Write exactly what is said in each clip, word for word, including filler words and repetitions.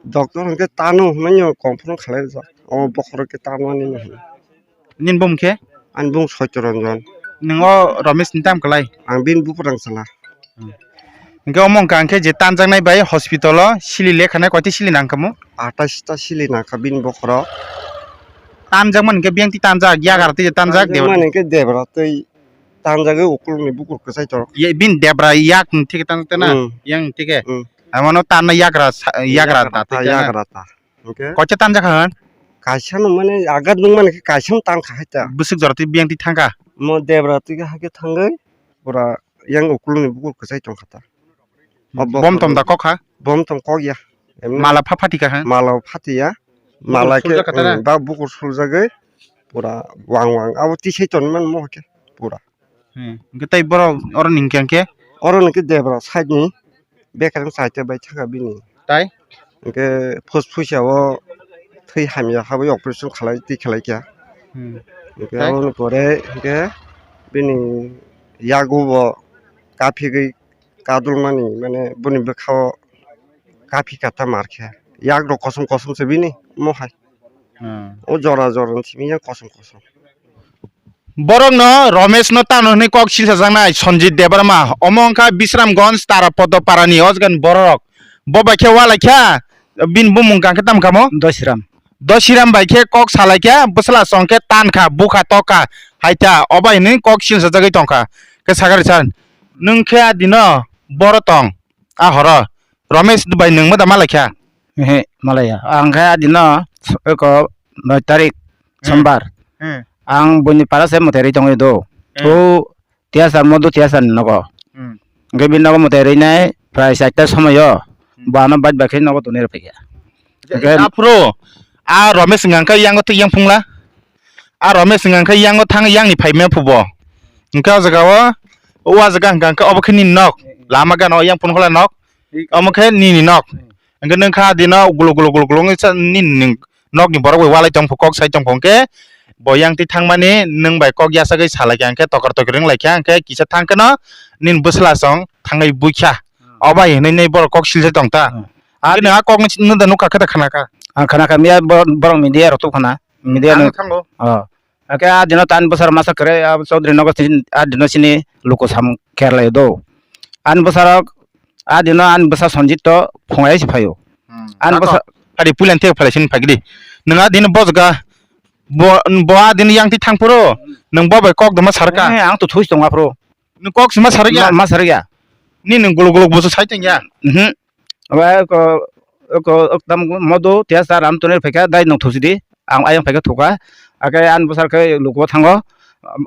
Doctor hwnkhe tano hwnwi no confirm khalai rijak. O bokhorok khe tano ani no hwnwi. Nini bumung khe? Ani bumung Soityo Ranjan. Nwng o Romesh ni tam kwlai? Ang bini buphang rang sala. Hmm. Hwnkhe omo wngkha hwnkhe je tanjaknai bai hospital o sili lekhanai koitwi sili nangkhamu? Atais ta sili nangkha bini bokhorok. Tanjakmani hwnkhe biyang twi tanjak, yagra twi tanjak, tanjakmani hwnkhe debra twi tanjagwi ukulukni bukur kwchai torok. Ye, bini debra yak ni thike tanjak na? Hmm. Yang ni thike? Hmm. Amano tanna yagra sa-, yagra ta, yagra ta, thike na? Yagra ta. Hwnkhe? Koicha tanjak kha hwn? Kaisa no mane agat nung mane khe kaisa no tang kha hai ta. Bwswk jora twi biyang twi thang kha? Mo debra twi hakhe thangwi pura yang ukulukni bukur kwchai tong kha ta. Bom tom da kok kha? Bom tom kok ya. Emni mala pha phati kha hwn? Mala phati ya. Bukur mala khe suljak kha ta na? Hmm, ba bukur suljagwi pura wang wang abo tisai ton man mo khe pura. Hmm. Hwnkhe tei borok oro ni hwnkhe hwnkhe? Oro ni khe debra side ni bekereng chaita bai thangkha bini. Tai? Hwnkhe phus phuisa o thwi hamya habwi operation khalai twi khalai kha. Hmm. Hwnkhe tai? Aboni pore hwnkhe bini yago bo kaphigwi kadulmani mane boni bwkha o kaphi kata mar khe. Yak rok kosom kosom se bini mo hai. Hmm. O jora jora ni simi yang kosom kosom. Borokno Romeshno tano hwnwi kok silsajaknai Sanjit Debbarma. Omo wngkha Bisramganj Tarapodo parani o jagani bororok. Bo bai khe walaikha, bini bumung wngkha khe tamo kha mo? Dosiram. Dosiram bai khe kok salaikha, bwsla song khe tankha, bukha tokha, haikha, o bai hwnwi kok silsajagwi tongkha. Khe sakha rwsa, nwng khe a dino boro tong, a horo Romesh bai nwng ma da malaikha? Ehe, malaya. Ang khe a dino eko noi tarik, hmm, sombar. Hmm. Ang buini para se mwtai rwi tongwi do. Hmm. O tiyasar modu tiyasar ni nogo. Hmm. Hwnkhe bini nogo mwtai rwi nai prai chaita somoyo. Hmm. Bo ano bike bai khe nogo tonwi rw phaikha. Hwnkhe aphuru a Romesh wngkha khe yango twi yang phungla. A Romesh wngkha khe yango thang yang ni phai maya phubo. Hwnkhe o jaga o, o a jaga hwnkha khe obo khe nini nok. Lama gana o yang phunukla nok. Omo khe nini nok. Hwnkhe nwng kha dino gulo gulo gulo gulo wngwi cha nini nokni borok bai walai tongpho, kok sai tongpho, hwnkhe bo yang twi thangmani nwng bai kok yasagwi salaikha, hwnkhe tokar tokir wnglaikha, hwnkhe kisa thangkheno nini bwsla song thangwi buikha. Hmm. O bai hwnwi nai borok kok silsai tongta. Hmm. Hwnkhe nwng a kokni nwng da nukha khe da khanakha? Ang khanakha, miya bo-, borok media rok tubkhana. Media ano no thango. Oh. Hake a dino tan bwsar masa kwrwi, a Chaudhary Nagar sini, a dino sini luku sam kher lai do. An bwsarok, a dino an bwsa Sanjit to phungai si phaio. Hmm. An bwsa phari puilan te phalai sini phagidi. Nwng a dino bojga, bo, bo a dino yang ti thang phuru, nwng bo bai kok dama sarka. Eh, ang to thuis tong aphuru. Nwng kok sima sarya? Ma, ma sarya. Ni nwng guluk guluk busu sai tong ya? Mhm. Aba ko, ko, tam modu tiya sa ram tunir pheka dai nong thusi di. Ang ayang pheka thuka. Ake an bwsar khe luku thango.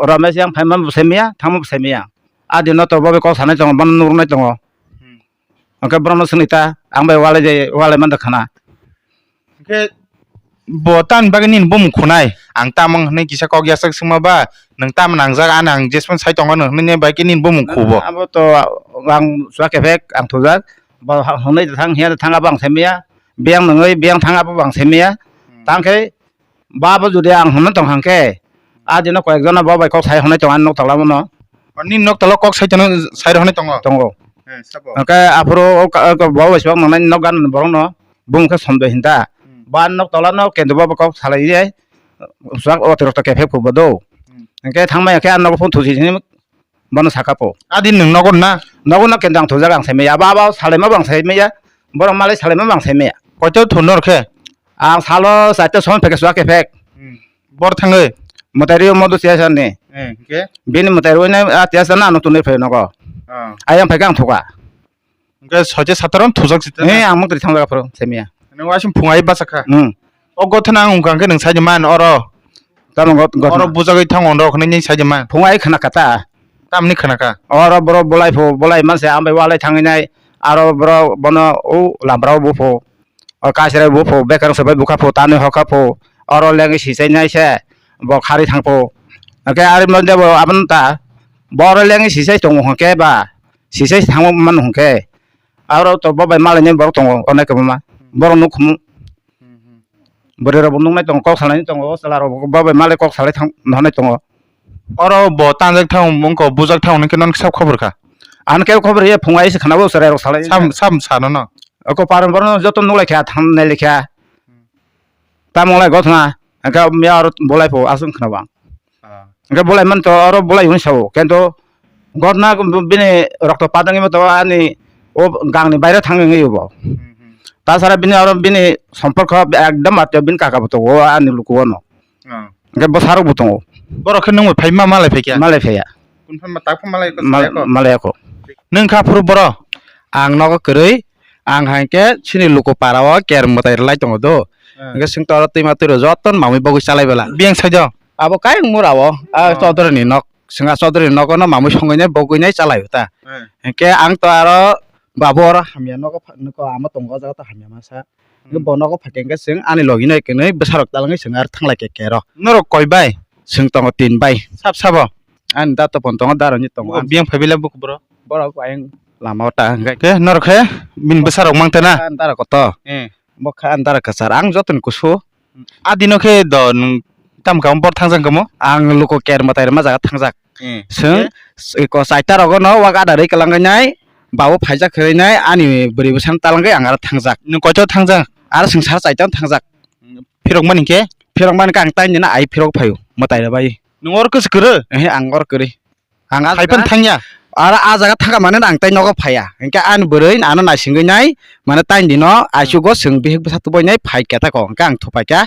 Ramesh yang phaima bwsai miya, thangma bwsai miya. Adi no to bobe kok sanai tongo, bono nurunai tongo. Hmm. Hwnkhe borokno swngwi ta, ang bai walai jai, walai man da khana. Hwnkhe bo tamni bagwi nini bumung khunai? Ang tamo hwnwi kisa kok yasak swngma ba, nwng tamo nangjak, ani ang jesmani sai tongo nwng hwnwi bai khe nini bumung khubo. Abo to ang chwla kephek ang thujak, bo ha-, hwnwi thang hiya thang abo ang sai maya, biyang nungwi biyang thang abo bo ang sai maya. Hmm. Tang khe Ba bo jodi ang hwnna tong kha khe, a dino koyek jona bo bai kok sai hwnwi tongo ani nok tola bono. O, nini nok tola kok sai tono, sai rw hwnwi tongo? Tongo. Eh, sabo. Hwnkhe aphuru o ka-, o ka-, bo bai swk nang nai nok gana ni borok no bumung khe somjoi hinta. Hmm. Ba nok tola no kendo bo bai kok salai ye, swk o torok to kephek phubo do. Hmm. Hwnkhe thang maya khe a nogo phone thusi sini Bono saka po. Adi nwng nogo na? Nogo no kendo ang thujak ang sai maya. Abo, abo salaima bo ang sai maya. Borok malai salaima bo ang sai maya. Koito thunor khe? Ang salo chaita son pheke suwa kephek. Hmm. Bor thangwi? Mwtai rio modu tiya sani. Eh, hwnkhe? Bini mwtai rwina a tiya sana ano tunwi phai nogo. Ah. Ayang phai khe ang thuka. Hwnkhe soite sataron thujak site na? Eh, ang mukri thangjak aphuru, semiya. Nang waising phungai basa kha? Hmm. O gothana ang wngkha hwnkhe nwng saidi man oro. Tamo got-, gothana. Oro bujagwi thango norok hinwi nini saidi man. Phungai khna kha ta. Tamni khna kha? Oro borok bolai pho, bolai manse ang bai walai thangwi nai. Aro borok bono o lambrao bupho. O kasra bupho, bekarang sabai bukha pho, tanwi hokha pho. Oro lengwi sichai nai se, bo khari thang pho. Hwnkhe ari mode bo aboni ta. Bo oro lengwi sichai tongo hwnkhe ba. Sisai thangma mano hwnkhe, aro to bo bai malaini borok tongo, onai kwbangma. Hmm. Borok nuk khumu. Hmm, hmm. Bwrwi rok bo nuknai tongo, kok salaini tongo, o chwla rok bo bai malai kok salai thang, hwnwi tongo. Oro bo tanjak thango, wngkha bujak thango, hwnwi khe nono kisa khobor kha? Ano khe khobor ya, phungai se khna bo chwrai rok salai. Sam, sam sa nono. Oko paran borno joto nulai kha, tham nai lekha. Tamo lai gotna, engka miya aro bolai pho aswng khna bang. Ah. Engka bolai man to aro bolai hwn sao, kento gotna bini rokto padang to ani o gang ni baire thang ngi bo. Hmm, hmm. Tasara bini aro bini somporko ekdom atyo bini kaka bo to o ani luku ono. Ah. Engka bwsarok bo tongo. Borok khe nwng bai phai ma malai phai kha? Malai phaiya. Kunpha ma tak pha malai ko Mal-, malai ko. Nwng kha phuru boro. Ang nogo kwrwi, ang hai khe chini luku para o ker mwtai rwlai tongo do. Ah. Engka swng toro twima twiro joto mamwi bogwi chalai bela. Biyang sai do? Abo kayang mura o, a Ah. Chodri ni nok. Swnga Chodri ni nogo no mamwi songwi nai bogwi nai chalai ta. Ah. Engke ang to aro babu oro hamya nogo pha-, nogo ama tongo o jaga to hamya masa. Hmm. Bo nogo phaikhe hwnkhe chwng ani logi no eknwi bwsarok talangwi chwng aro thanglai khe kero. Norok koi bai? Chwng tongo tin bai. Sab sabo? Ani da topon tongo, da roni tongo. Bo biyang phai bila buku bro? Borok ayang lama o ta hwnkhe. Khe norok khe bini bwsarok mang tana? Ani da rok koto. Eh. Bo kha ani da rok kwchar. Ang jotoni kusu. A dino khe do nwng tamo kamo bor thangjak kamo? Ang luku ker mwtai rwma jaga thangjak. Eh. Chwng Khe? Ko chaita rogo no wak ada rwi kwlangwi nai, babu phaijak kwrwi nai, ani bwrwi bwsano talangwi ang aro thangjak. Nwng koito thangjak? Aro chwng sar chaita thangjak. Phirok mani khe? Phirok mani khe ang taini no ai phirok phaio, mwtai rw bai. Nwng oro kwchwk kwrwi? Ehe, ang oro kwrwi. Ang a Hai jaga, phan thangya? Aro a jaga thangka mane ang tai nogo phaiya. Hinkhe ani bwrwi ano naisingwi nai, mane taini no aisugo chwng bihik bwsa tubui nai phai khe tako. Hinkhe ang thupai kha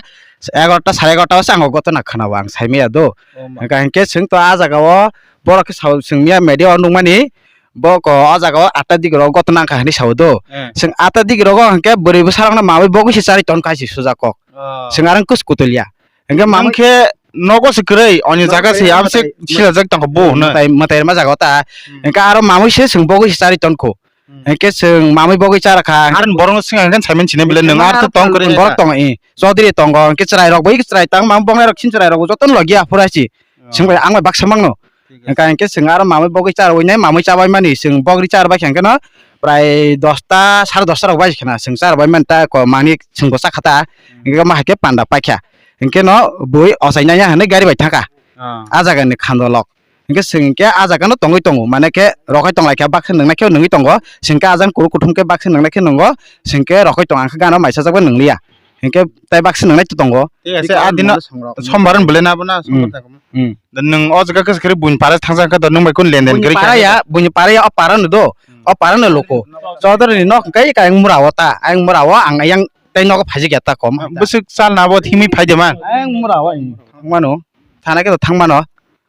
egarota sare egarota o se ang o gotona khwnao ang sai maya do. Oh ma. Hinkhe, hinkhe chwng to a jaga o borok khe sao chwng miya media o nukmani bo ko o jaga o atta digi rok gotona wngkha hinwi sao do. Eh. Chwng atta digi rogo hinkhe bwrwi bwsa rok no mawi bogwi se chari ton kaisi suja kok. Oh. Chwng arang kus kutulya. Hinkhe mamwi khe nogo se kwrwi, oni jaga se abo se silajak tongkha bo hwnwi. Mwtai, mwtai rwma jaga o ta. Hmm. Hinkhe aro mamwi se chwng bogwi se chari tonkho. Hmm. Hinkhe chwng mamwi bogwi chara kha. Aro borokno swngya hinkhe saiman sinai bile nwng aro tong kwrwi borok tongo, eh. Chaudhary tongo, hinkhe chwrai rok bai chwrai tang mam bongnai rok sin chwrai rok jotono logi aphuru hai si. Oh. Chwng bai ang bai baksa mangno. Thik ase. Hinkhe, hinkhe chwng aro mamwi bogwi chara wi nai, mamwi chabai mani chwng bogri chara bai khe hinkhe no prai dosta, sare dosta rok bai khna chwng chara bai mani ta ko mani chwng bo chakha ta. Hmm. Hinkhe ma hai khe panda paikha. Hinkhe no bui ochai nai ya hinwi gari bai thangkha. Ah. A jaga ni khandolok. Hinkhe chwng hinkhe a jaga no tongwi tongo, mane khe rokhai tonglai kha baksa nwngnai khe nungwi tongo, chwng khe a jang kuru kuthum khe baksa nwngnai khe nungo, chwng khe rokhai tong ang khe gana maisajak bai nwngliya. Hinkhe tai baksa nwngnai to tongo. Thik ase, a dino sombar ni bwle na bo na sombar ta kamo. Hmm. Da nwng o jaga khe kwrwi buini para thangjak khe da nwng bai kun lenden kwrwi kha. Buini para ya, o para no do. Hmm. O para no loko. Chaudhary ni nok khe kayang mura o ta, ayang mura o ang ayang tai nogo phaijak ya ta kom. Bwswk chalna bo thimwi phai de man. Ayang mura o ang thangmano. Thana khe to thangmano.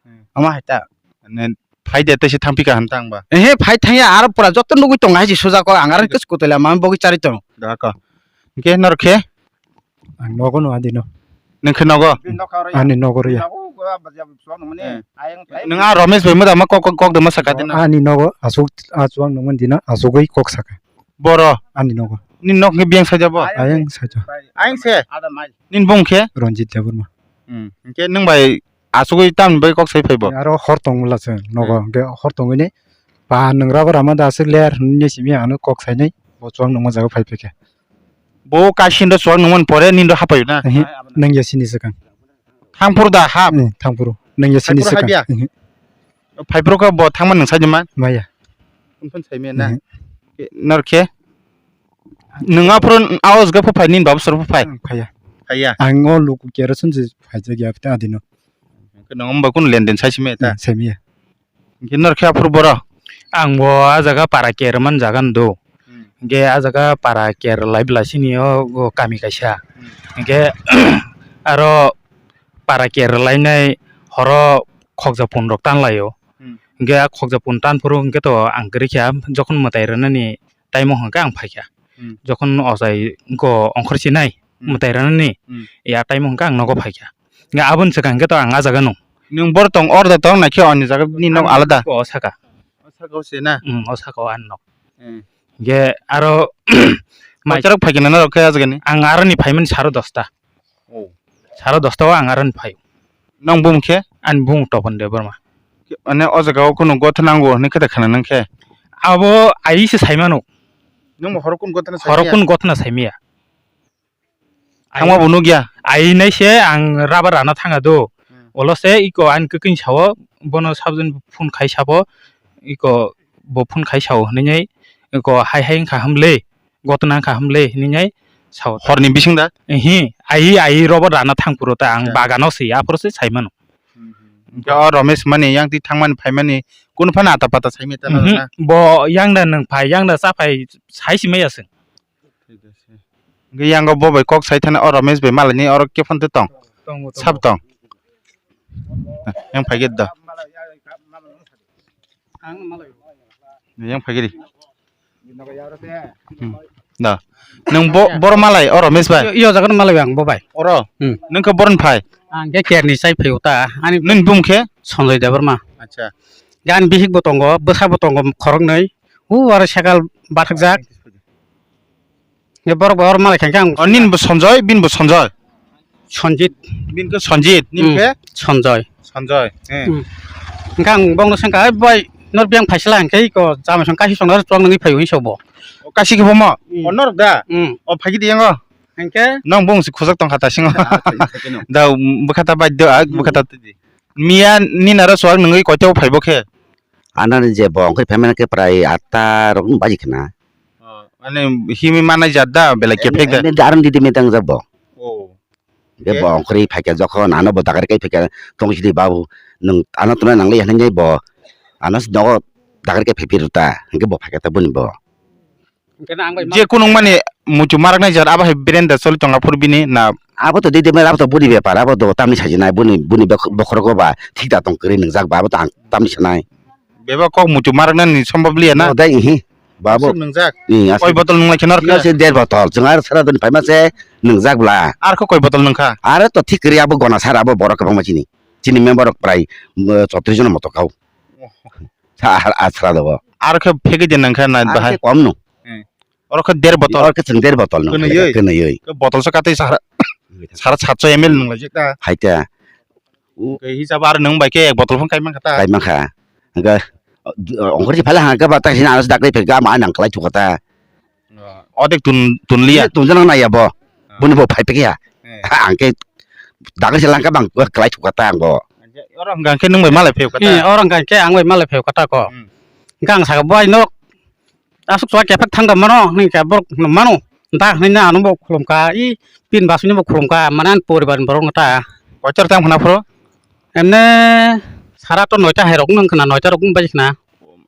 Hmm. Ama hai ta. Ne phai de tei se thang phi kha han tang ba. Ehe, phai thang ya, aro pura joto nugwi tongo hai se suja ko, ang aro kis kutula mam bogwi chari tongo. Da ko. Hinkhe nor khe? Ang nogo no adino. Nwng khe nogo? Ani nogo ria. Eh. Nwng a Romesh bai moda ma kok, kok, kok de ma saka dina. Ani nogo asuk, asuk ang nungmani dina asugwi kok saka. Boro? Ani nogo. Ni nok ni biyang saja bo? Ayang saja. Ayang se? Ada mai. Nin bung khe? Ranjit Debbarma. Hmm. Hinkhe nwng bai asugwi tamni bai kok sai phaibo? Aro hor tongmula se nogo. Hmm. Hinkhe hor tongwi ni pa nwng rubber ama da aswk ler hinwi simi ano kok sainai. Bo chuang nungma jaga phai phai khe. Bo kaising do chuang nungmani pore nin do hapai na? Ehe, nang ya sini swkang. Thangphuru da hap? Hmm, thangphuru. Nang ya sini swkang. Ehe. Phaiphuru khe bo thangma nwng saidi man? Maya. Phun phun saimaya na? Mhm. Nor khe? Nwng aphuru aos ga phai nin babu sor phai? Ang phaiya. Phaiya? Ang o luku kerosene se phaijak ya ta adino. Nwng omba kun lenden saisi maya ta? Hmm, saimaya. Hinkhe nor khe aphuru boro? Ang bo a jaga para kerman jaga ndo. Hmm. Hinkhe a jaga para ker lai bla sini o, o kami kaisa. Hmm. Hinkhe aro para ker lainai horo khokja pun rok tan laio. Hmm. Hinkhe a khokja pun tan phuru hinkhe to ang kwrwi kha, jokhon mwtai rwnani time o hinkhe ang phai kha. Hmm. Jokhon ochai wngkha ongkhor sinai, hmm, mwtai rwnani, hmm, ya time o hinkhe ang nogo phai kha. Hinkhe aboni swkang hinkhe to ang a jaga nung. Nwng boro tong order tong naikhe ani jaga ni nok alada. O saka. O saka o se na? Hmm, o saka o ani nok. Hmm. Hinkhe aro mai koichorok phai khe nana rok khe a jaga ni? Ang aroni phaimani saro dosta. Oh. Saro dosta o ang aroni phai. Nang bung khe? Ani bung Topon Debbarma. Mane o jaga o kunu gotha nango hinwi khe da khana nang khe? Abo ai se saimano. Nang bo horo kun gotha na saimaya? Horo kun gotha na saimaya. Thangma bo nukya? Ai nai se ang rubber rana thanga do. Hmm. Olo se iko ani kwkwi sao bono sabjani phone khai sabo iko bo phone khai sao hinwi iko hai hai wngkha hamle. gotna kha hamle hinwi sao. Horni bising da? Hi, ai, ai robo rana thang puro ta ang bagano se, aphuru se sai mano. Hwnkhe o Romesh mani yang twi thangmani phaimani kunu phano ata pata saimai ta na. Bo yang da nwng phai, yang da cha phai sai si maya se. Hwnkhe yango bo bai kok sai thani o Romesh bai malaini oro khe phone twi tong. Tongo, tongo. Sab tong. Yang phai git da. Yang phai giri. Hmm. Da. Nwng bo, bor malai o Romesh bai? Iyo, iyo jaga malai ang bo bai. Oro? Hmm. Nwng khe boron phai? Ang khe Kerni chai phai uta. Ani nwng bum khe? Sanjay Debbarma. Acha. Gan bihik bo tongo, bwsa bo tongo khoroknwi. U aro sekal bathakjak. Nge borok bo oro malai khankhe ang. O, nin bo Sanjay, bin bo Sanjay. Sanjit. Bin khe Sanjit, nin khe? Sanjay. Sanjay. Eh. Hmm. Hwnkhe ang bongno sengkha, "Oi boi, nor biyang phaisala hwnkhe iko jamai song kaisi song naro chuwak nangwi phaiwi hinwi sobo." O, kaisi khe bomo? Hmm. O, norok da? Hmm. O, phaikhe di yango. Hwnkhe? Nong bong se khojak tongkha ta singo. Da, bwkha ta bai do, ah, bwkha ta tidi. Miya ni naro chuwak nangwi koito phaibo khe? Anani je bo ongkhorwi phaimani khe prai atta rok baji khna. Oh, mane himwi manai jat da, belai kephek da? Em, em, em, aron didi metang jak bo. Oh. Ge bo ongkhorwi phaikha jokhon ano bo dagari kai phaikha tong sidi babu nwng ano tuna nangli hinwi bo ano nogo dagari kai phaiphuru ta hwnkhe bo phaikha ta boni bo. Hwnkhe na ang bai je ma- kunung mani muitu maraknai jat abo hai berenda choli tonga phuru bini na? Abo to didi mai abo to boni bepar abo to tamni sajinai boni boni bok-, bokhorogo ba thik da tong kwrwi nwngjak ba abo to ang tamni sanai. Bebak kok muitu maraknani sombab liya na? Odai ihi. Babu. Aswk nwngjak? Ih, aswk. Koi botol nwnglai khe norkhe? Tinggal se der botol. Chwng ar sara doni phaima se nwngjak bla. Ar kho koi botol nwngkha? Ar to thik kwrwi abo gona sara abo borok kwbangma chini. Chini member rok prai, um, chotris jon moto kau. Oh. Sa ar, ar sara dogo. Ar khe phegwi de nwngkha na bahai? Ar khe kom no. Hmm. Oro khe der botol. Oro khe chwng der botol nung. Kwnwi? Kwnwi. Khe botol sa katwi sara, sara satso M L nung laijak ta. Hai ta. Khe hisab ar nung bai khe ek botol phang kai mankha ta. Kai mankha. Hwnkhe, ongkhor si phala hangkhe ba ta sini anas dakri phek ga ma nang klai thukha ta. Odek tun, tun liya. Tun jana nai ya bo. Ah. Buni bo phai phek ya. Eh. Ang khe dakri se langkha bang klai thukha ta ang bo. Oro hwnkha khe nung bai malai phek kha ta. Eh, oro hwnkha khe ang bai malai phek kha ta ko. Hmm. Hwnkhe ang saka bai nok. Aswk chuwak kephek thang da mano, hwnwi khe borok hwnwi mano. Da hwnwi no ano bo khulum kha, i pin basuni bo khulum kha, mane ani poribar ni borok no ta. Koitor tang phana phoro? Emne sara to noita hai rok wng khna, noita rok wng bai khna.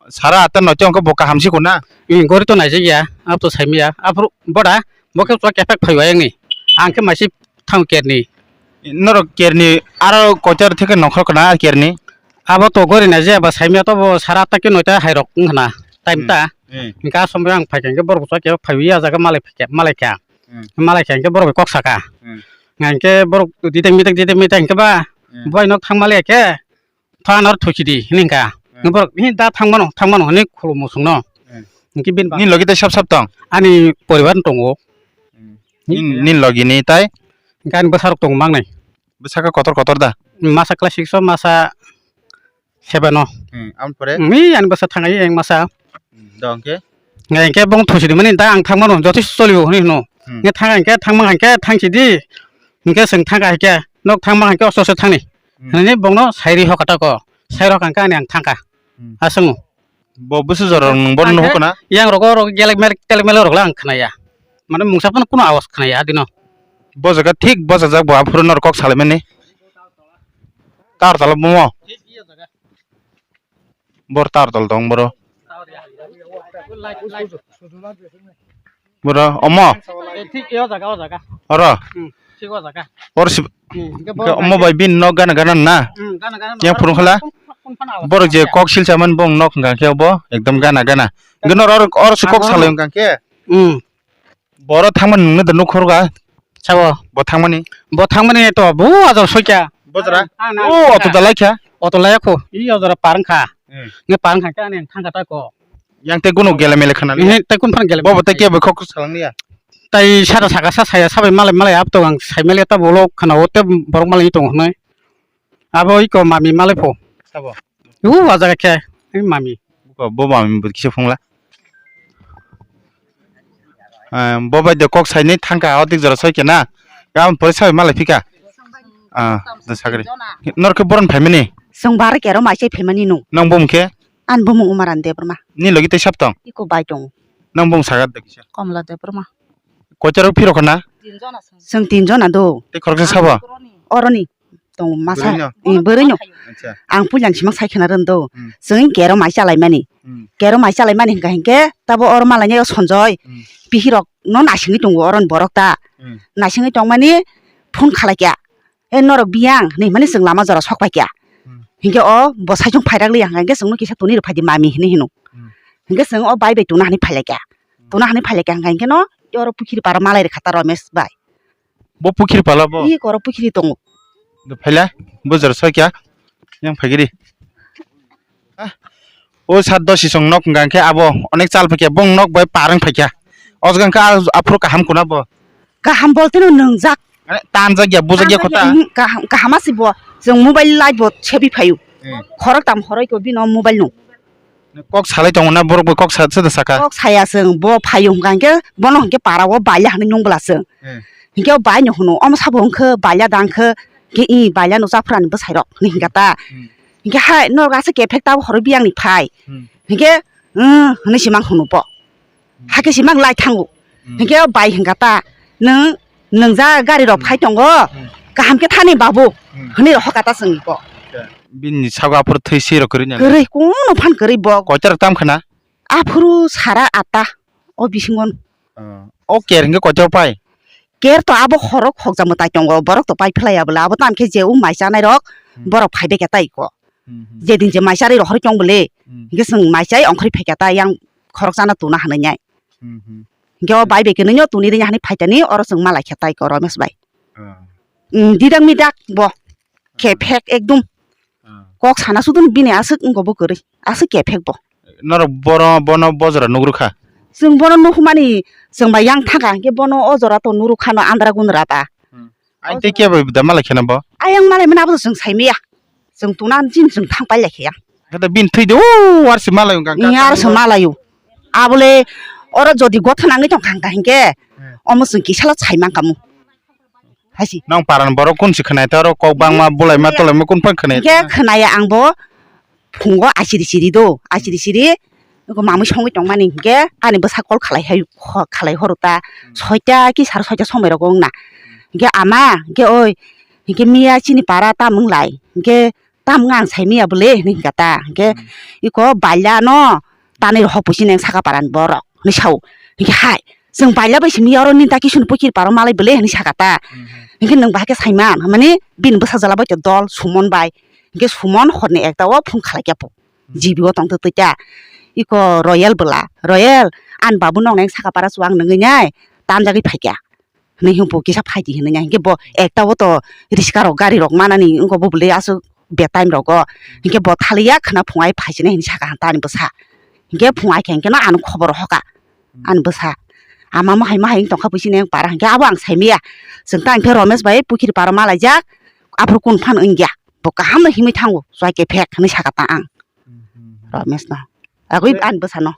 Sara atta noita wng khe bo kaham si khuna? Ih, gori to naijak ya, abo to sai maya. Aphuru boda, bo khe chuwak kephek phai bai wngni. Ang khe maisi thang kerni. Norok kerni aro koitor theke nongkhor kana kerni? Abo to gori nai je ba saimya to bo sara atta ke noita hai rok wng khna time ta. Hmm. Hwnkhe a somoi ang phai kha hwnkhe borok bwsa khe phaiwi a jaga malai phai kha, malai kha. Hmm. Malai kha hwnkhe borok bai kok saka. Hmm. Hwnkhe borok ditek mitek ditek mitek hwnkhe ba bai nok thang maliya khe. Phan or thuchidi hinwi hwnkha. Hmm. Borok hi da thangmano, thangmano hinwi khulumo chwngno. Hmm. Hwnkhe bini bagwi. Nini logi tei sab sab tong? Ani poribar tongo. Hmm. Nini, nini logi ni tai? Hwnkhe ani bwsarok tongo mangnai. Bwsakhe kotor kotor da? Masa class six o, masa seven o. Hmm, aboni pore? Hmm, ani bwsa thangai eng masa. Hmm, do hwnkhe? Hwnkhe bong thuchidi mani da ang thangmano joto cholio hinwi hwno. Hmm. Hwnkhe thang hwnkhe thangma hwnkhe thangsidi. Hwnkhe chwng thangkha hwnkhe nok thangma hwnkhe oso oso thangni. Hmm. Hwnwi bongno sairi hokha tako. Sairi hokha hwnkhe ani ang thangkha. Hmm. Aswkno. Bo bwswk jora rok nwng bono nuhukna? Yang rogo rok gelek melek telek melek rok le ang khnaya. Mane mungsa phano kunu awas khnaya adino. Bo jaga thik bosajak bo aphuru norok kok salaimani. Tar tala bomo. Bor tar tol tong boro. Boro omo. Eh, thik, eh, o jaga, o jaga. Oro. Hmm, thik o jaga. Or si-, hmm, hwnkhe omo bai bin no gana gana na. Hmm, gana gana. Yang phurung khala. Kun, kun phano awas. Borok je kok silsa man bong nok hwnkha khe obo ekdom gana gana. Hwnkhe nor or, or si kok salai hwnkha khe. Hmm. Boro thangmani nungni da nukhorga. Sabo. Bo thangmani. Bo thangmani to bo ajor soikya. Bojra. Ang na. O, oto dalai kha. Oto laya kho. I ajor parang kha. Hmm. Nge parang kha khe ani thangkha ta ko. Yang tei gunu gele mele khana liya. Ehe, tei kun phano gele mele. Bobo tei kebo kok salang liya. Tai sara saka sa saya sabai malai malai ap to ang sai mele ta bolo khana o te borok malai tong hwnai. Abo iko mami malai pho. Sabo. U ajaga khe, i mami. Bo, bo mami bo kisa phungla. Ah, bo bai de kok saini thangka o dik jora soi kena. Gam pore sabai malai phika. Ah, da sagri. Nor khe boron phaimani? Song bar kero mai sai phaimani no. Nang bom khe? An bumung Umaran Debbarma. Ni logi tei sab tong? Iko bai tong. Nang bung sagat da kisa. Komla Debbarma. Kocharo phiro khana? Chwng tin jona do. Te khoroksa sabo? Oroni tong masa. Bwrwino? Eh, bwrwino. Acha. Ang puilani simang sai khena rwndo. Hmm. Chwng kero mai chalai mani. Hmm. Kero mai chalai mani hingka hingke tabo oro malai nai o Sonjoi. Hmm. Pihirok no nasingwi tongo oroni borok ta. Hmm. Nasingwi tongmani phone khalai kya. E norok biyang hinwi mani chwng lama jora sok pai kya. Hmm. Hinkhe o bwsai chwng phairak liya hwnka hinkhe chwngno kisa tuni rw phai di mami hinwi hino. Hmm. Hinkhe chwng o bai bai tuna hinwi phai lai kya. Hmm. Tuna hinwi phai lai kya hwnka hinkhe no oro pukhiri paro malai rwkha ta Romesh bai. Bo pukhiri pala bo? Ih, koro pukhiri tongo. Do phaila, bo jora sok kya. Yang phai giri. Ah, o sat dosi song nok hwnka khe abo onek chal phai khe bong nok bai parang phai kha. O jaga khe a-, aphuru kaham kuna bo. Kaham bolte no nwngjak. Mane tanjak ya, bujak ya. Tanjak ya, khota. Mhm, kaham, kaham asi bo. Jwng mobile light bo sebi phaio. Eh. Khorok tam horoi ko bino mobile no. Kok salai tongo na borok bai kok sa-, sa-, saka? Kok saya chwng bo phaio hwnka hinkhe bono hinkhe para o baila hinwi nung bwla chwng. Eh. Hinkhe o bai no hwno omo sabo wngkhe baila da wngkhe khe i baila no chaphra ni bwsai rok hinwi hinkha ta. Hmm. Hinkhe hai norok aswk kephek ta bo horoi biyang ni phai. Hmm. Hinkhe, "Umm," hinwi se mang hwno bo. Hmm. Hakhe se mang lai thango. Hmm. Hinkhe o bai hinkha ta, "Nwng, nwng ja gari rok phai tongo, hmm, kaham khe thani babu," hmm, hinwi rw hoka ta chwng bo. Bini sago aphuru thwi se rw kwrwi nani? Kwrwi, kunu phan kwrwi bo. Koita rok tam khna? Aphuru sara atta o bisingo. Ah, o ker hinkhe koita rok pai? Ker to abo khorok khokja mwtai tongo, borok to pai phlai ya bwla, abo tam khe je o mai chanai rok, hmm, borok phai bai khe tai ko. Hmm, hmm. Jedin je mai charwi rohorwi tong bwle, hmm, hinkhe chwng mai chai ongkhorwi phai kha ta yang khorok chana tuna hinwi nai. Hmm, hmm. Hinkhe o bai bai khe nwnyo tuni rwnya hinwi phai tani oro chwng malai kha tai ko Romesh bai. Ah. Hmm, didak midak bo. Khe phek ekdum. Ah. Kok sana sudun bini aswk wngko bo kwrwi. Aswk kephek bo. Norok boro, bono bojora nugrukha? Chwng bono nukhumani chwng bai yang thangkha, hinkhe bono o jora to nurukhano andra gundra ta. Hmm. Ain tei kebo da malai kheno bo? Ayang malai mani abo to chwng saimaya. Chwng tuna chin chwng thang pai lai khaya. Khe da bini thwi de o warsi malai wngkha. Iya, arso malaio. Abole oro jodi gotha nangwi tongkha hinkhe, hmm, omo chwng kisalo saimang kamu. Haisi. Nang paran borok kun si khwnai ta oro kok bangma bulaima tolaima kun phang khwnai. Hinkhe khwnaya ang bo phungo asiri siri do, asiri siri. Eko mamui songwi tongmani hinkhe ani bwsa call khalai hai, khalai horo ta. Hmm. Soita ki sar soita somoi rogo wngna. Hinkhe ama, hinkhe oi, hinkhe miya chini para tam wnglai. Hinkhe tam wng ang sai miya bwle hinwi hinkha ta. Hinkhe, hmm, iko baila no tanwi rohor pusi neng saka paran borok hinwi sao. Hinkhe hai, chwng baila bai simi oro ninta kisuni pokir paro malai bwle hinwi saka ta. Hmm. Hinkhe nwng bahai khe saiman, mani bini bwsa jala bai to dol Sumon bai. Hinkhe Sumon horni ekta o phone khalai khe po. Hmm. G B o tong twi ta. Iko Royal bwla, Royal, ani babu nok neng saka para chuwak nungwi nai, tanjagwi phai kha. Hinwi hwnwi bo kisa phaidi hinwi ya. Hinkhe bo ekta o to riska rok gari rok manani wngkha bo bwlwi aswk be time rogo. Hinkhe bo thaliya khwna phungai phaisinai hinwi sakha tani bwsa. Hinkhe phungai khe hinkhe no ano khobor hoka ani bwsa. Ama mohai mohai wng tongkha buisi neng para hinkhe abo ang saimaya. Chwng ta hinkhe Romesh bai pukhiri paro malaijak aphuru kun phan wngya. Bo kaham no himwi thango chwai kephek hinwi sakha ta ang. Romesh no. Agwi ani bwsa no.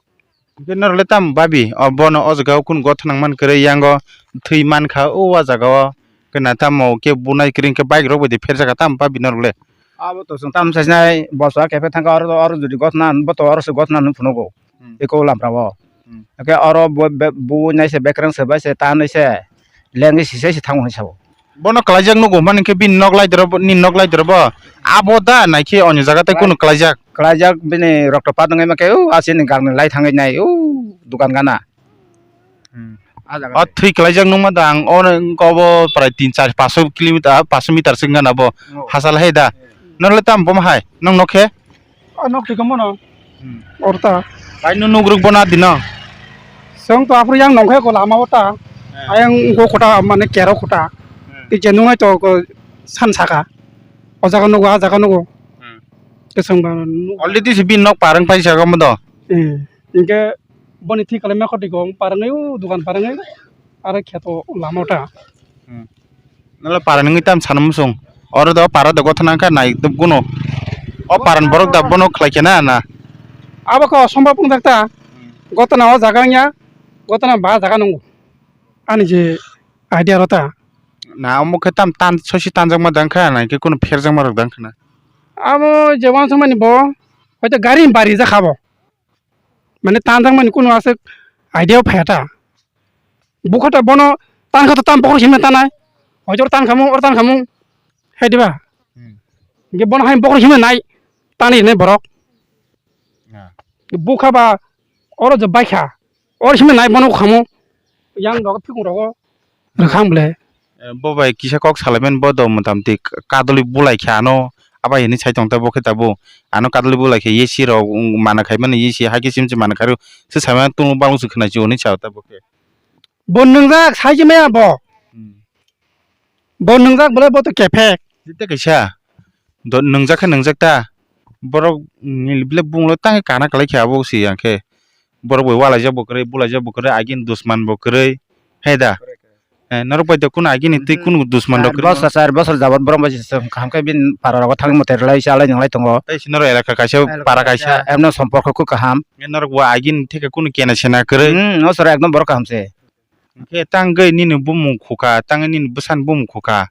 Hinkhe norok le tamo babi? O bono o jaga o kunu gotha nang man kwrwi, yango thwi man kha o, o jaga o. Khe na tamo khe bunai kwrwi hinkhe bike rok bai de pherjak kha tamo babi norok le? Abo to chwng tamo sai sinai, bo chwng khe phe thang kha oro, oro jodi gotha na, bo to oro se gotha na hinwi phunugo. Hmm. Eko lamra o. Hmm. Hinkhe oro bo, be, bu nai se bekreng se bai se ta nai se lengwi sisai se thango hinwi sao. Bono kwlaijak nugo hwnba hinkhe bini nok laidoro bo, nini nok laidoro bo. Abo da naikhe onyo jaga tei kunu kwlaijak? Kwlaijak bini rokto pat wngwi mankhe, o, asini gangni lai thangwi nai, o, dukan gana. Hmm. A jaga o de. Thwi kwlaijak nukma da ang, o, obo prai tin, char, paso kilometer, paso meter se wngkha na bo. Oh. Hachal hai da. Hmm. Norok le tamo bomo hai? Nong nok khe? O nok twi kamo no. Hmm. Orta. Bai no nugruk bo na dino. Song to aphuru yang nongkhe ko lama ota. Hmm. Ayang go kota mane kero kota. Hmm. Tei je nungai to ko san saka. O jaga nugo, a jaga nugo. Hmm. Kesong ba nu- Already si bin nok parang pai saka mo do. Hmm. Inke boni thik kalai ma khoti ko parang ayo dukan parang ayo. Are kheto lama ota. Hmm. Nala para nungwi tam sana muchung. Oro do para do gotha nangkha nai dub guno. O paran borok da bono khlai khe na na. Abo khe osombab wng jak ta. Gotha na o jaga wngya. Gotha na ba jaga nungo. Ani je idea rota. Na omo khe tam tan sosi tanjakma dangkha na khe kuno pherjakma rok dangkha na. Abo je wansukmani bo hoito gari ni bari jakha bo. Mane tanjakmani kunu aswk Idea phaya ta. Bukha ta bono tan kha to tam bokhor himna tanai. Hoito tan khamu, or tan khamu. Hai diba? Hmm. Ge bono hai bokhor himna nai. Tani ne borok. Ah. Bukha ba oro je baikha. Or himna nai bono khamu. Yang dogo phikung rogo. Rwkhang ble. Eh, bo bai kisa kok salaimani bo do motamti k-, kadoli bulai khe ano abai hinwi sai tong ta bo khe tabuk. Ano kadoli bulai khe A C rok, um, mana khai mani A C hai khe sim se mana khai rw. Se sai mani tung balung se khna si hwnwi sa ta bo khe. Bo nwngjak sai se maya bo. Hmm. Bo nwngjak bole bo to kephek. Jete kaisa. Do nwngjak khe nwngjak ta. Borok ni bile bung lo tang kana kalai khe abo si yang khe. Borok bai walaijak bo kwrwi, bulaijak bo kwrwi, agini dusman bo kwrwi, hai da? Eh, norok bai da kunu agini twi kunu dusman rok kwrwi? Bosor, char bosor jabot borok bai se kaham khe bini para rogo thangwi mwtai rwlai chalai nwnglai tongo. Tei se norok elaka kaisa, para kaisa. Emno somporko khe kaham. Norok bo agini theke kunu kena sena kwrwi. Hmm, o sora ekdom borok kaham se. Hwnkhe tangwi nini bumung khuka, tangwi nini bwsani bumung khuka.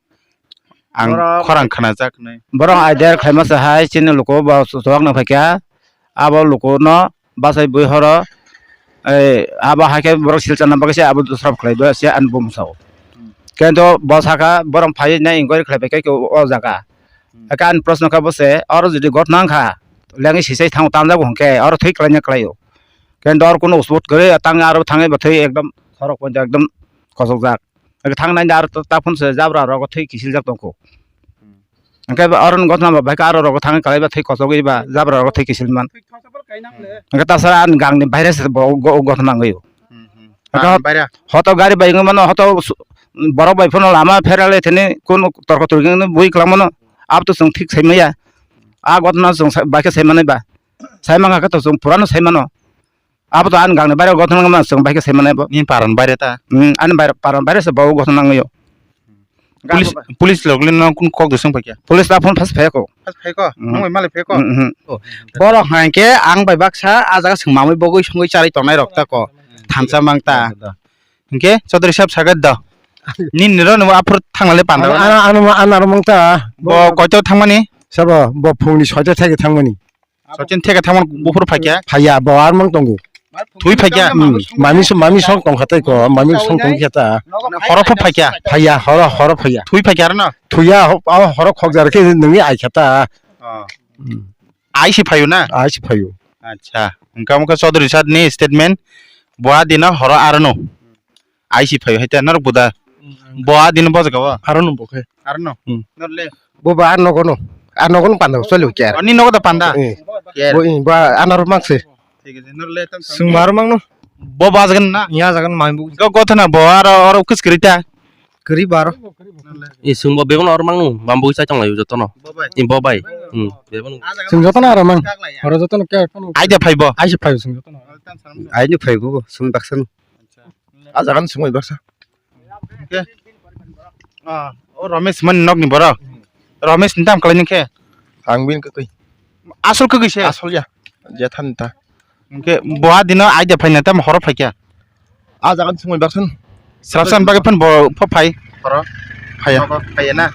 Ang borok khorang khwnajak hinwi. Borok idea khlaima se hai chini luku bo chuwak no phaikha. Abo luku no bachai bui horo, ei, abo hai khe borok silchar na bagwi se abo dusra khlai ba se ani bumung sao. Hmm. Kento bo saka borok phai na inquiry khlai bai khe o jaga. Hmm. Hakhe ani proshno khe bo se oro jodi gotna wngkha, lengwi sisai thango tanjago hwnkhe oro thwi khlaina khlaio. Kento oro kunu usbut kwrwi tang aro thangwi bo thwi ekdom khorok poito ekdom kosokjak. Thang nai da aro ta phone se jabra rogo thwi kisiljak tongkho. Hmm. Hwnkhe aro gotna ba bai khe aro rogo thangwi kalai ba thwi kosogwi ba jabra rogo thwi kisil man. Hwnkhe ta sara ani gang ni baire se bo go-, gotna wngwi. Hmm, hmm. Hwnkhe hot-, hoto gari bai wngwi mano hoto su-, borok bai phano lama pherale thini kun torko torki wngwi bui kwlangmano. Abo to chwng thik sai maya. A gotna chwng sai, bai khe sai manai ba. Sai mangkha khe to chwng purano sai mano. Abo to ani gangni baire gotong wngma chwng bai khe sai mano bo. Nini paran baire ta? Hmm, ani baire, paran baire se bo gotong nangwi o. Police, police rok le no kun kok dusung phaikya? Police ta phone phas phaikho. Phas phaikho? Hmm. Nungwi malai phaikho? Hmm, hmm. Borok hai khe ang bai baksa a jaga swng mamwi bogwi songwi charwi tongnai rok ta ko. Thansa mang ta. Hwnkhe Chaudhary saheb sagat do. Nini ro nungbo aphuru thangna le panda. Ano, ano, ano, ano mang ta. Bo koito thangmani? Sabo, bo phungni soita theke thangmani. Sochin theke thangmani buphuru phaikya? Phaiya, bo ar mang tongo. Thwi phaikya? Hmm, mami so, mami song tong khatai ko, mami song tong khe ta. Horo pho phaikya? Phaiya, horo, horo phaiya. Thwi phaikya arno? Thwiya, ho-, o horo khokjar khe nungni ai khe ta. Oh. Hmm. Ai si phaio na? Ai si phaio. Acha, hwnkha mokha Chaudhary sir ni statement, bo a dino horo arno. Ai si phaio hai ta norok buda. Hmm. Bo a dino bojak o? Arno bo khe. Arno? Hmm. Norle? Bo ba a nogo no. A nogo no panda choli kya. Ani nogo da panda? Eh. Kya? Bo, eh, ba a naro mang se. Thik ase, norle tam. Swng maro mang no. Bo bajak na? Nya jagan mai bu. Go, go thana bo aro, aro kus krita. Kwrwi baro. E, chwngbo bebakno oro mangno, bambo chai tonglaio jotono. Bo bai? E, bo bai. Hmm, bebakno. Chwng jotono aro mang. Oro jotono khe phano. Aida phaibo? Aisa phaibo chwng jotono. Aini phaibo bo, chwng baksa no. A jaga no chwng bai baksa. Khe? Ah, o Ramesh mani nokni borok. Ramesh ni tam kalaini khe? Ang bini kwtwi. Asol kwkwi se? Asol ya. Jethani ta. Hwnkhe bo a dino aida phaina tamo horo phaikha? A jaga ni sumui baksan. Srapsan bagwi phano bo pho phai? Horo? Phaiya. Nogo phaiya na?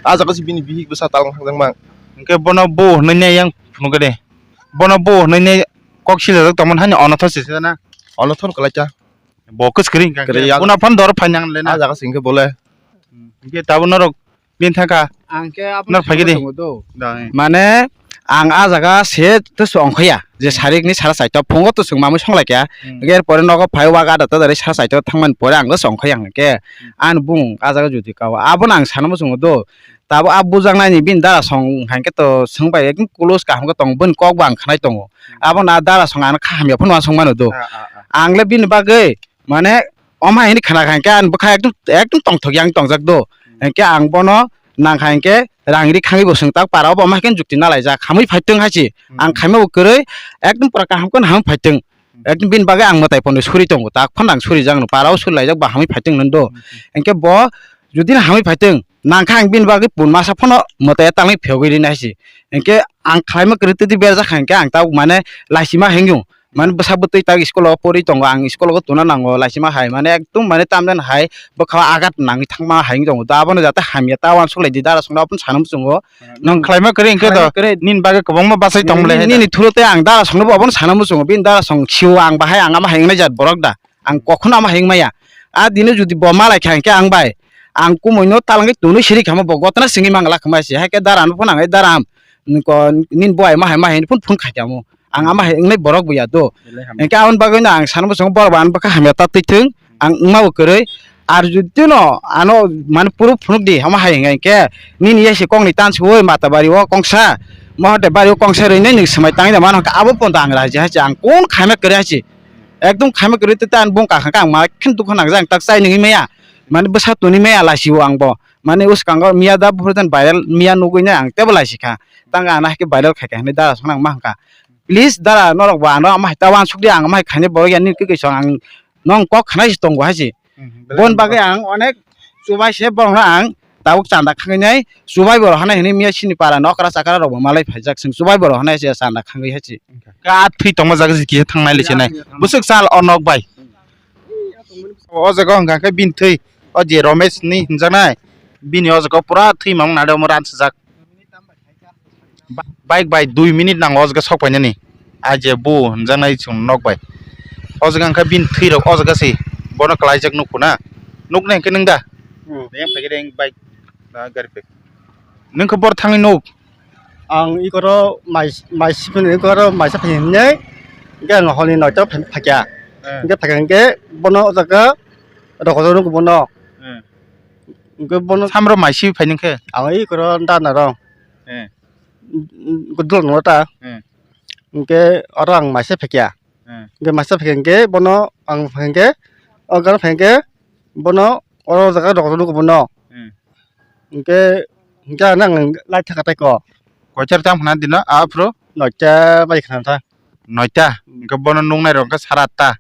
A jaga se bini bihik bwsa talang thangjakma. Hwnkhe bono bo hwnwi ne yang phunukgwi de. Bono bo hwnwi ne kok siljak tongmani hani onothor se na? Onothor kwlaikha. Bo kwskwrwi hwnkha hwnkhe. Kwrwi ya. Bono phano doro phainang le na? A jaga se hwnkhe bole. Hwnkhe tabuk norok Bini thangkha. Ang khe abo Nok phaikhe de. Tongo do. Da, eh. Mane ang a jaga se twsong ongkhaya je Hmm. Sarikni sara chaita phungo twsong mamwi songlaikha. Hmm. Hwnkhe er pore nogo phai waga da tadari sara chaita thangmani pore ang twsong ongkhaya hwnkhe Hmm. Ani bung a jaga jodi kao abono ang sana muchungo do. Tabo a bujaknaini bini dara song hwnkhe to swngbai ekdom close kaham khe tongo bini kok bo ang khnai tongo. Hmm. Abono a dara song ano kha hamya phano uansuk mano do. Ah, ah, ah. Ang le bini bagwi Mane, omo hai hwnwi khna kha, hwnkhe ani bwkha ekdom, ekdom tongthok yang tongjak do. Hmm. Hwnkhe ang bono nang kha, hwnkhe rang ri khangwi bo swng tak para, obo omo hai khe jukti na laijak, hamwi phai tong hai se. Hmm. Ang khaima bo kwrwi, ekdom pura kaham kheno hamwi phai tong. Hmm. Ekdom bini bagwi ang mwtai phone suri tongo, tak phano ang suri jak no, para o suri laijak ba hamwi phai tong hwn do. Hmm. Hwnkhe bo jodi no hamwi phai tong, nang kha ang bini bagwi pun masa phano mwtai talwi phiyogwi ri nai se. Hwnkhe ang khlaima kwrwi twi berjak kha, hwnkhe ang tabuk mane laisima hwnwi. Mane bwsa bwtwi tak school o pori tongo, ang school o tuna nango, laisima hai, mane ekdom mane tamjani hai bwkha o agat nangwi thangma hai wng tongo. Da abono jate hamya ta uansuk lai di, dara songno abono sana muchungo. Nwng khlaima kwrwi hwnkhe khlaima to kwrwi. Nini bagwi kwbangma bachai tong le nini, hai da. Nini thuro tei ang dara songno bo abono sana muchungo, bini dara song sio ang bahai ang ama hai wngnai jat borok da. Ang kokhono ama hai wngmaya. A dino jodi bo malai kha hwnkhe ang bai, ang kumui no talangwi tunui siri khamo bo gotna singwi mangla khama se. Hai khe dara no phone ang, "Dara, am, ko, nini bowai ma hai ma hai," phone phone khai kha mo. Ang ama hai wngnai borok bo ya do. Belai hamya. Hwnkhe aboni bagwi no ang sana bwskango borok bo ano bwkha hamya ta twi thung. Ang wngma bo kwrwi. Ar jodi no ano mane puro phunuk di, ama hai hwnkhe nini yasi kokni tan suwi mata bari o kongsa, mohote bari o kongsa rwi nai nwng swmai tangwi da mano hwnkhe abo pono ang raji hai se, ang kun khaima kwrwi hai se. Ekdom khaima kwrwi tei ani bung kakha khe ang ma khe dukha nangjak, ang tak chai nungwi maya. Mane bwsa tuni maya laisio ang bo. Mane uskango miya da buphuru jan viral miya nugwi nai ang tebo laisikha. Tang ang nahikhe viral khaikha hinwi dara songno ang ma hwnkha. Please dara norok bo ano ama hai ta uansuk di, ang ama hai khainai borok ya nini kwkwi song ang nong kok khanai se tongo hai se. Bon bagwi ang onek chubai se borokno ang tabuk chanda khangwi nai, chubai borok hanai hinwi miya sini para nokra chakra rok bo malai phaijak, chwng chubai borok hanai se chanda khangwi hai se. Ka thwi tongma jaga se kisa thangnai le chenai. Bwswk sal o nok bai. O jaga hwnkha khe bini thwi, o je Romesh ni hinjaknai, bini o jaga pura thwi mamung nade omo ran sijak. Ba-, bike bai dui minute nango o jaga sok painani. A je bu hinjaknai chwng nok bai. O jaga hwnkha bini thwi rok o jaga se. Bono kwlaijak nukho na. Nuknai hwnkhe nwng da? Hmm. Yang paikhe deng bike na gari pai. Nwng khe bor thangwi nuk. Ang ikoro mai, mai sipini ikoro maisa phai himnai. Hwnkhe ang holi noito phai, phaikya. Eh. Hwnkhe phaikya hwnkhe bono o jaga rokojak nukgo bono. Eh. Hwnkhe bono samro mai si phai nung khe? Ang ikoro dana rong. Eh. Gudul no ta. Hmm. Hwnkhe oro ang maisa phekya. Hmm. Hwnkhe maisa phekya hwnkhe bono ang phekya, o gana phekya bono oro jaga rok nukgo bono. Hmm. Hwnkhe, hwnkhe ang nang lai thaka tai ko. Koichar tang phana dino, aphuru? Noita bai khana tha. Noita? Hmm. Hwnkhe bono nuknai rok hwnkhe sara atta.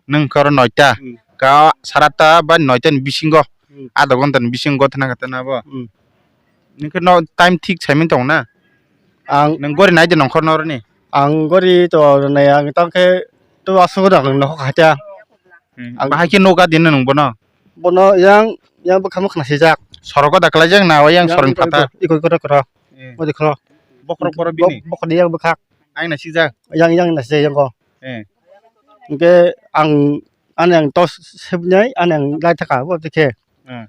Nwng khe oro noita. Hmm. Ka sara atta ba noita ni bisingo. Hmm. Adha ghonta ni bisingo gotna khe tana bo. Hmm. Nwng khe no time thik saimani tongo na? Ang nwng gori nai de nongkhor no rwni? Ang gori to nai ang tang khe to aswk rok nwng nokhor khatia. Hmm. Ang bahai khe nukha din nwng bono? Bono yang, yang bwkha mwkhwna sijak. Sorogo da kwlaijak na o yang soroni phatar? Iko, iko, iko, iko. Hmm. Odi khoro. Bokhorok boro bini? Bokhorni yang bwkhak. Aina sijak? Yang, yang na sijak yang ko. Eh. Hwnkhe ang, ani ang tos sebnai, ani ang lai thaka bo tikhe. Eh.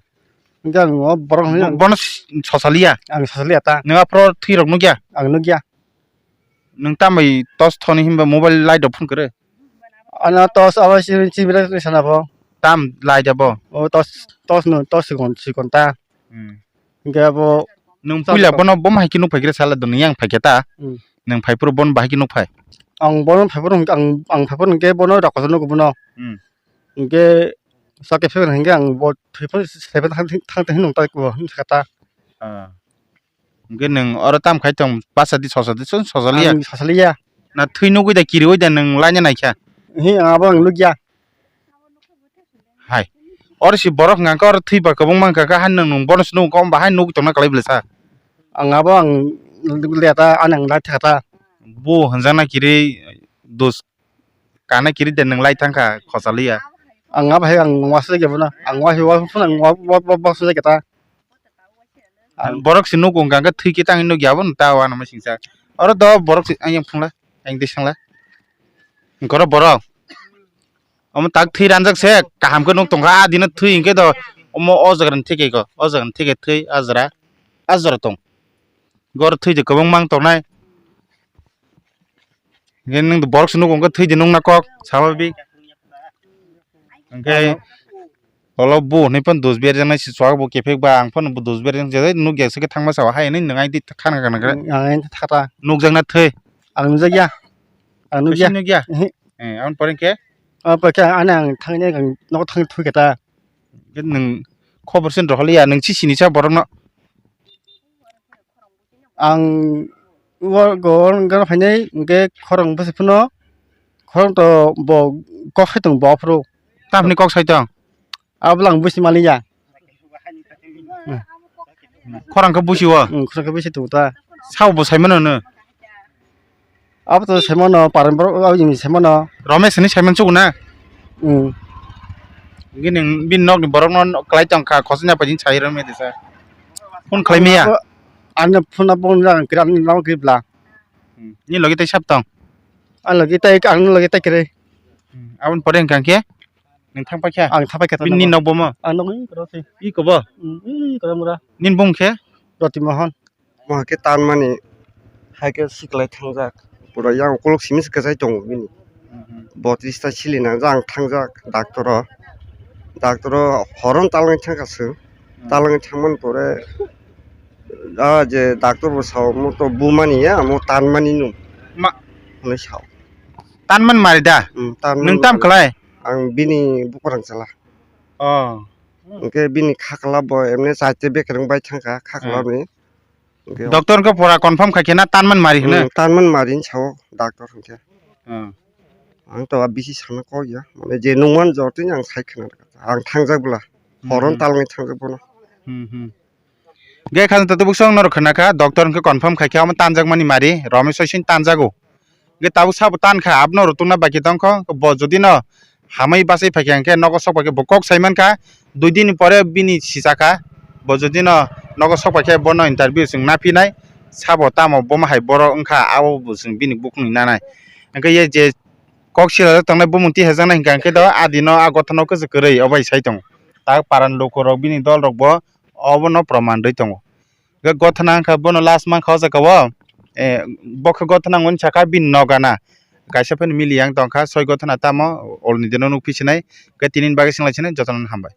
Hwnkhe ang o borok hwnwi ang bono s-, sosaliya? Ang sosaliya ta. Nwng aphro thwi rok nukya? Ang nukya. Nwng tambai tos thoni hinba mobile light rok phone kwrwi? Ano tos abo si, si bwrwi sana bo. Tam light abo? O tos, tos no, tos sikon, sikon ta. Hmm. Hwnkhe abo nwng puila bono bo bahai khe nuk phai khe sala do, nwng yang phai khe ta? Hmm. Nwng phai phuru bono bahai khe nuk phai? Ang bono phai phuru, ang, ang phai phuru hwnkhe bono rok kotor nugo bono. Hmm. Hwnkhe sakhe phai hwnkhe ang bo thwi phuru saipan thang, thang, thang, thang, nung ta ko, nung sakha ta. Ah. Hwnkhe nwng oro tam khai tong, basa di sosa di, sosa liya? Ang sosa liya. Na thwi nugwi da, kiriwi da nwng laina naikha? Hi, ang abo ang nukya. Hai. Oro si borok hwnkha khe oro thwi ba kwbangma hwnkha khe, hai nwng, nwng bono se nukgo, hwnba hai nugwi tongna kwlai bwlai sa? Ang abo ang liya ta, ani ang lai thaka ta. Bo hwnjakna kiri dos kana kiri de nwng lai thangkha khosaliya. Ang abo hai ang wasajak ya bono. Ang wa, wa, wa, wa, wa, wasajak ya ta. Ang borok se nugo hwnkha khe thwi khe tangwi nukya, abono ta uanama singsa. Oro do borok se ayang phungla, ayang twi sangla. Hwnkhe oro borok. Omo tak thwi ranjak se, kaham khe nuk tongkha, a dino thwi hwnkhe do, omo o jaga ni theke ko, o jaga ni theke thwi, a jora, a jora tong. Gor thwi de kwbangma wng tongnai. Hwnkhe nwng borok se nugo hwnkhe thwi de nukna kok, sababik. Hwnkhe olo bo hwnwi phano dos berjaknai se chuwak bo kephek ba, ang phano bo dos berjak je nukya se khe thangma sawa hai hwnwi nwng aidi khana kana khe. Ang aidi thata. Nukjakna thwi. Ang nukjakya. Ang nukya. Nukya? Ehe. Eh, aboni pore hwnkhe? Aboni pore khe ani ang thangni ang nogo thangni thwi khe ta. Hwnkhe nwng khobor se rohorliya, nwng si sini sa borokno? Ang o go gana phainai, hwnkhe khorang bwsai phano, khorang to bo kok hai tong bo aphuru. Tamni kok sai tong? Abo lang busi maliya. Khorang khe busi o? Hmm, khorang khe busi tong ta. Sao bo sai mano no? Abo to sai mano, paran borok, abo jini sai mano. Romesh ni sai man chugo na? Hmm. Gini bini nok ni borok no kwlai tong kha, khosni apa jini sai rw me disa. Phone khlai me ya? Abo, ano phone abo nang kira, ano nang kiri bla. Hmm. Ni logi tai sab tong? Ano logi tai, ano logi tai kiri. Hmm. Aboni pore hwnkha khe? Nini thang paikha? Ang thang paikha. Bini nini nok bomo? Ang nok iko se. Iko bo? Hmm, iko mura. Nini bung khe? Roti Mohan. Mo khe tan mani, hai khe siklai thangjak. Pura yang ukulok simi se kwchai tongo bini. Mhm. Botrista sili nangjak, ang thangjak doctor o. Doctor o horon talangwi thangkha chwng. Mhm. Talangwi thangmani pore, ah, je doctor bo sao, mo to bumani ya, mo tanmani nung. Ma- Hwnwi sao. Tanman mari da? Hmm, tanman mari. Nwng tam khlai? Ang bini bukurang chala. Oh. Hwnkhe bini khakla bo emne chaite bekereng bai thangkha, khakla ni. Hwnkhe doctor khe pura confirm khai khe na tanman mari hwno? Hmm, tanman mari hwn sao doctor hwnkhe. Hmm. Ang to a bisi sana kok ya. Mane je nungman jotoni ang sai khna rwkha. Ang thangjak bwla. Hmm, horon hmm. Talngwi thangjak bono. Hmm, hmm. Ge khajang tato buksong norok khna kha, doctor hwnkhe confirm khai khe omo tanjakmani mari, romwi soisin tanjago. Ge tabuk sabo tan kha, abono rwtwkna baki tong kho, bo jodi no hamwi bachai phai kha hwnkhe nogo sok pai khe bo kok sai man kha, dui din ni pore bini sija kha, bo jodi no nogo sok pai khe bono interview chwng na phinai, sabo tamo bomo hai borok wng kha, abo bo chwng bini bukhuk ni nanai. Hwnkhe ye je kok silajak tongnai bumung tisajaknai hwnkha hwnkhe do adi no a gotha no kwchwk kwrwi obai sai tongo. Tak paran lukurok bini dol rok bo obono proman rwi tongo. Hwnkhe gothana wngkha bono last mankha o jaga o, eh, bo khe gothana wngmani sakha bini nokgana. Kaisa phano mili yang tongkha, soi gothana tamo olni dino nukphi sinai. Hwnkhe tinini bagwi swnglaisini jotono hambai.